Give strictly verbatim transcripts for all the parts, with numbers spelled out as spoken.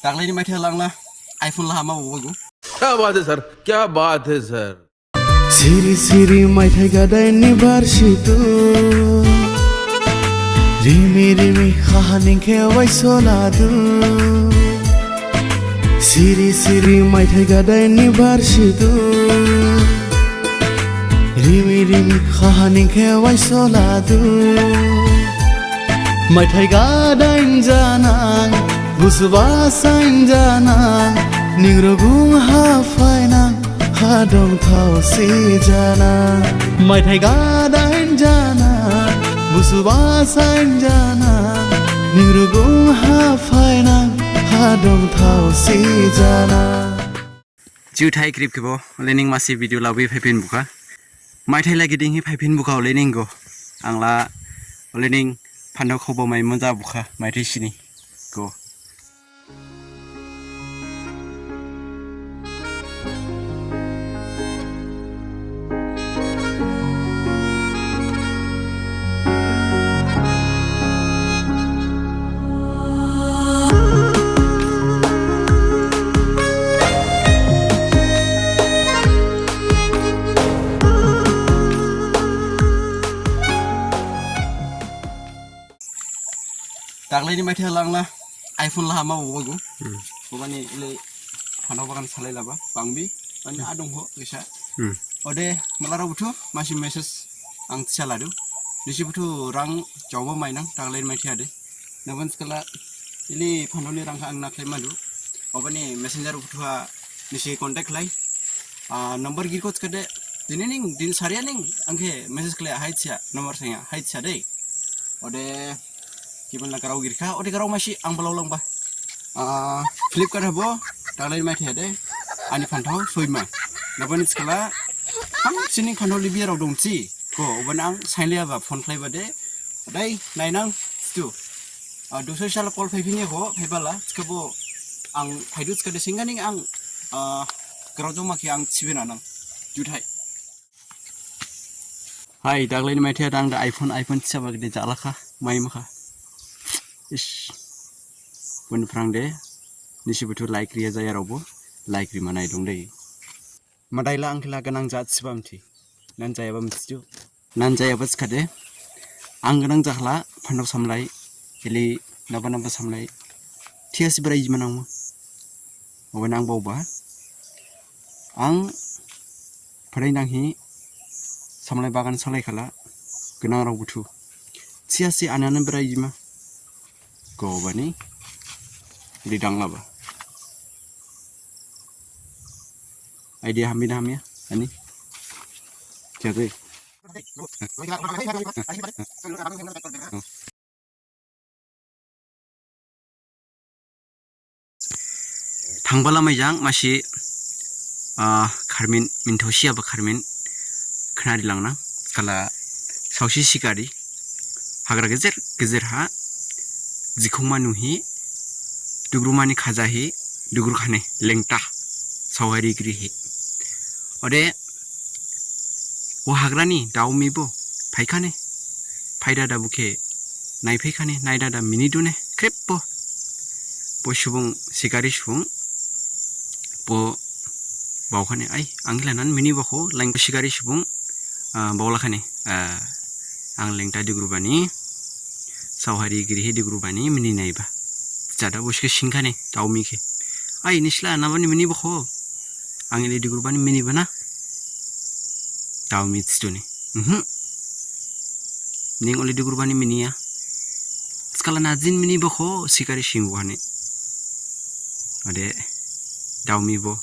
Daglai ni maithai langla iPhone la hama bo go. क्या बात है सर, क्या बात है sir. Siri siri maithai gadain ni barsitu. Rimi rimi hahaning khe waisoladu. Siri siri maithai gadain ni barsitu. Rimi rimi hahaning khe waisoladu. Maithai gadain janang, busuba sain janang, ning rugung ha phainang, ha dong thao si janang. Maithai gadain janang, busuba sain janang, ning rugung ha phainang, ha dong thao si janang. Jiuthai khrip khebo, lening masi video labi phaiphin bukha. Maithai lagi dinghi phaiphin bukha lening go. Angla lening phanthao khobo mai monja bukha, maithai sini go. Daglai ni maithai langla iPhone la hama bo go. Hmm. Bobani ile phanthao bagan salai laba, bangbi, ani adong ho, kisa. Hmm. Ode, malarao buthu, masi message ang tisa ladu. Nisi buthu rang jaoba mainang, daglai ni maithai ade. Nabani skala, ili phanthao ni rang kha ang nakhlai madu. Bobani messenger buthu ha nisi contact lai. Ah, number girkho thikhade, dini ning, dini sariya ning, ang khe message khlai hai tisa, number sengya, hai tisa dei. Ode, kiban la grao girkha, ode grao masi ang balao langba. Ah, Flipkart habo, daglai ni maithai de, ani phanthao soima. Nabani skala, hamsining phanthao libiyarao dongsi, go, obani ang sainliyaba phone khlaiba de, dai, nainang, stu. Ah, dusai sala call phaiphinya go, phaibala, thikhabo, ang phaidu thikhade sengkhaning ang, ah, grao joma khe ang sibena nang. Juthai. Hai, daglai ni maithai dang da iPhone, iPhone tisa ba gede jalakha, mai makha. Ish. Boni phrang de, nisi buthu like riya jayarao bo, like rima nai dong dei. Madai la ang khe la gnang jat sibam thi. Nan jayaba msidu. Nan jayaba thikhade. Ang gnang jakhala, phanthao samlai, ili naba naba samlai. Thiya si brai jima nangma. Obo nang baoba. Ang pharai nanghi samlai bagan salai khala gnangrao buthu. Thiya si anane brai jima. Gobani. Ili danglaba. Idea hambi na hamya, ani. Thiya de. Thangbala maijang masi, ah, kharmin, minthosiyaba kharmin khnari langnang, kala saosi sikari, hagra gejer gejer ha, jikhungma nuhi, dugrumani khajahi, dugrukha ne, lengta, saohari grihi. Ode, o hagrani dao mi bo phaikhane, phaidada bo khe naiphaikhane, naidada minidune, khrip bo. Bo subung, sikari subung, bo baokhane, ai, ang khe lanan miniba kho, laing sikari subung, ah, baolakhane, ah, ang lengta digrubani, saohari grihi digrubani, mini naiba. Jada bo sikhe singkhane, dao mi khe. Ai, nisla nabani miniba kho. Ang ili digrubani miniba na. Dao mi thidune. Mhm. Ning oli digrubani miniya. Skala na jin miniba kho sikari singbu hane. Ode dao mi bo.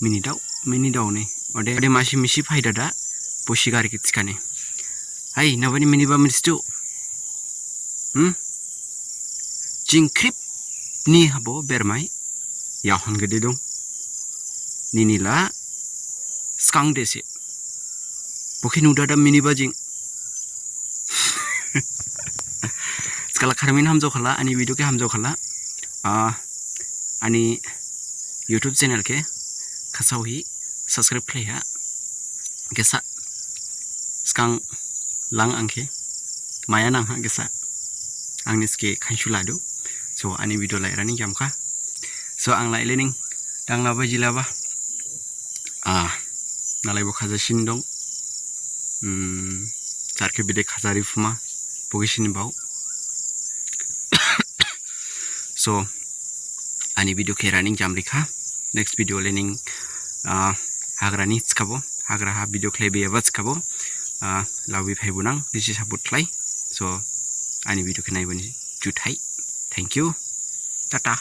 Mini dao, mini dao ne. Ode, ode masi misi phaidada. Bo sikari khe thikhane. Hai, nabani miniba mithidu. Hmm? Jing khrip ni habo bermai. Yahon gede dong. Nini la skang dese. Bo khe nudada miniba jing. Skala kharmin hamjaokhala, ani video khe hamjaokhala. Ah, ani YouTube channel khe khasaohi subscribe khlaiha. Gesa skang lang ang khe maya nangha gesa. Ang niske khainsu ladu. So, ani video lai rani jamkha. So ang lai lening thangla ba jila ba. Ah, nalai bo khaja sin dong. Hmm, sar khe bede khaja ri phuma, bo khe sin bao. So, ani video khe eraha ning jamrikha. Next video lening, ah, hagra ni thikhabo, hagra ha video khlaibayaba thikhabo, ah, laobi phaibo nang, nisi support khlai. So, ani video khe naibani juthai. Thank you. Tata.